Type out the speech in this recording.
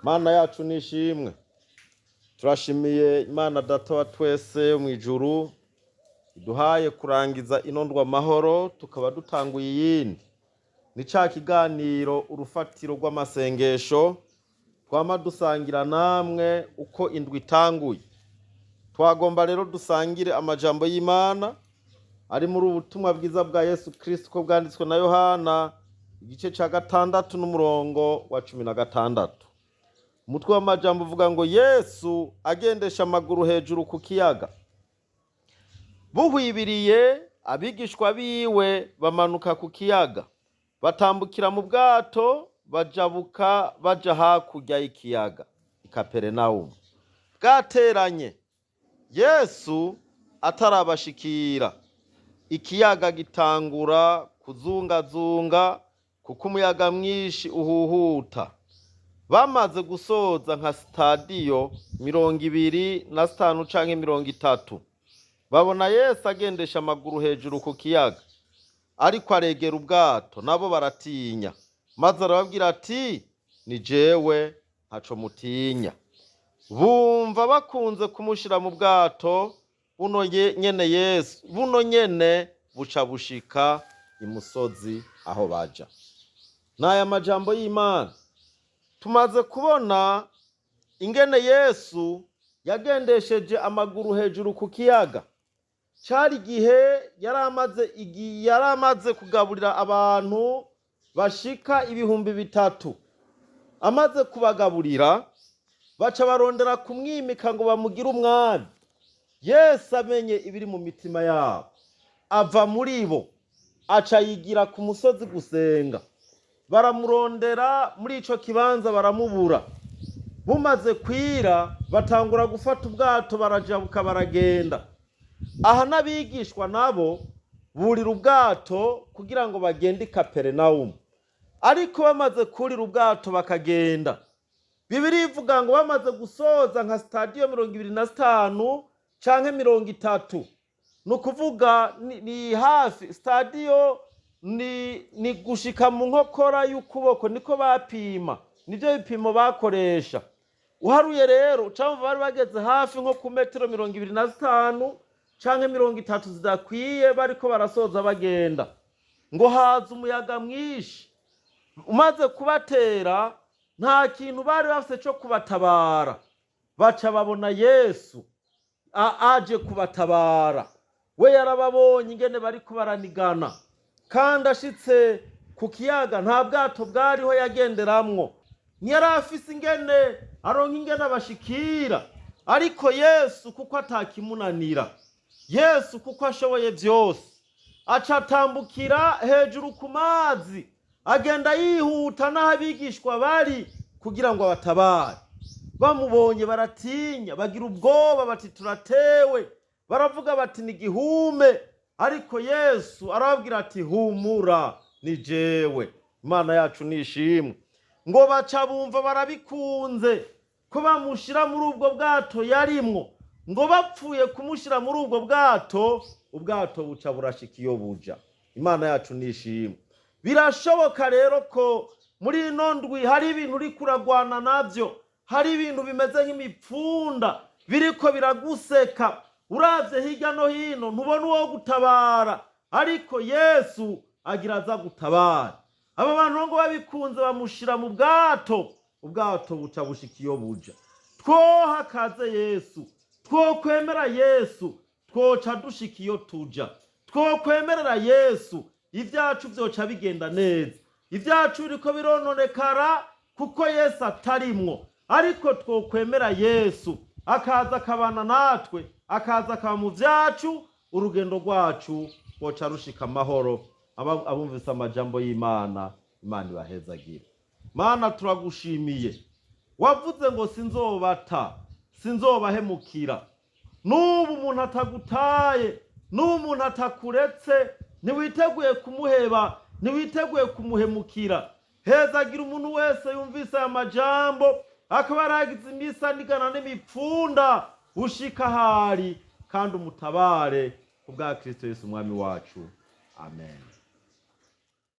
Mana yacu nishimwe. Turashimiye Imana Data wa twese yo mw'ijuru iduhaye kurangiza ino ndwi amahoro, tukaba dutanguye iyindi. Ni ca kiganiro urufatiro rw'amasengesho twama dusangira namwe uko indwi itanguye. Twagomba rero dusangire amajambo y'Imana ari muri ubutumwa bwiza bwa Yesu Kristo ko bwanditswe na Yohana, igice ca 6 n'umurongo wa 16. Umutwe w'amajambo uvuga ngo Yesu agendesha amaguru hejuru ku kiyaga. Buhwibiriye, abigishwa biwe bamanuka ku kiyaga, batambukira mu bwato, bajabuka baja hakurya y'ikiyaga i Kaperinawumu. Bwateranye, Yesu atarabashikira, ikiyaga gitangura kuzungazunga kuko umuyaga mwinshi uhuhuta. Bamaze gusoza nka sitadiyo 25 canke 30, babona Yesu agendesha amaguru hejuru ku kiyaga, ariko aregera ubwato, nabo baratinya. Maze arababwira ati: "Ni jewe, ntaco mutinya." Bumva bakunze kumushira mu bwato buno nyene Yesu, buno nyene buca bushika imusozi aho baja. N'aya majambo y'Imana. Tumaze kubona ingene Yesu yagendesheje amaguru hejuru ku kiyaga. Cari igihe yari amaze kugaburira abantu bashika 3000. Amaze kubagaburira, baca barondera kumwimika ngo bamugire umwami. Yesu amenye ibiri mu mitima yabo, ava muri bo, aca yigira ku musozi gusenga. Baramurondera muri ico kibanza, baramubura. Bumaze kwira, batangura gufata ubwato, barajabuka, baragenda. Aha n'abigishwa nabo burira ubwato kugira ngo bagende i Kaperinawumu. Ariko bamaze kurira ubwato bakagenda, Bibiliya ivuga ngo bamaze gusoza nka sitadiyo 25 canke 30, ni ukuvuga ni hafi sitadiyo, ni gushika mu nkokora y'ukuboko, niko bapima, nivyo bipimo bakoresha. Uharuye rero, ucamva bari bageze hafi nko ku metero 25 canke 30 zidakwiye, bariko barasoza bagenda. Ngo haza umuyaga mwinshi, umaze kubatera nta kintu bari bafise co kubatabara. Baca babona Yesu aje kubatabara. We yarababonye ingene bariko baranigana, kandi ashitse ku kiyaga nta bwato bwariho yagenderamwo, ntiyari afise ingene aronka ingene abashikira. Ariko Yesu, kuko atakimunanira, Yesu kuko ashoboye vyose, aca atambukira hejuru ku mazi, agenda yihuta n'aho abigishwa bari kugira ngo abatabare. Bamubonye baratinya, bagira ubwoba, bati: "Turatewe." Baravuga bati: "Ni igihume." Ariko Yesu arababwira ati: "Humura, ni jewe." Imana yacu nishimwe. Ngo baca bumva barabikunze ko bamushira muri ubwo bwato yarimwo. Ngo bapfuye kumushira muri ubwo bwato, ubwato buca burashika iyo buja. Imana yacu nishimwe. Birashoboka rero ko muri ino ndwi hari ibintu uriko uragwana navyo, hari ibintu bimeze nk'imipfunda biriko biraguseka. Uravye hirya no hino ntubona uwo gutabara, ariko Yesu agira aza gutabara. Aba bantu ngo babikunze bamushira mu bwato, ubwato buca bushika iyo buja. Twohakaze Yesu, twokwemera Yesu, twoca dushika iyo tuja. Twokwemerera Yesu, ibyacu vyoca bigenda neza. Ibyacu biriko birononekara kuko Yesu atarimwo, ariko twokwemera Yesu akaza akabana natwe, akaza akaba mu vyacu, urugendo rwacu rwoca rushika amahoro. Abumvise amajambo y'Imana, Imana ibahezagire. Mana, turagushimiye. Wavuze ngo: "Sinzobata, sinzobahemukira." N'ubu umuntu atagutaye, n'ubu umuntu atakuretse, ntiwiteguye kumuheba, ntiwiteguye kumuhemukira. Hezagira umuntu wese yumvise aya majambo, akaba yaragize iminsi anigana n'imipfunda, ushika ahari kandi umutabare, ku bwa Kristo Yesu Umwami wacu, amen.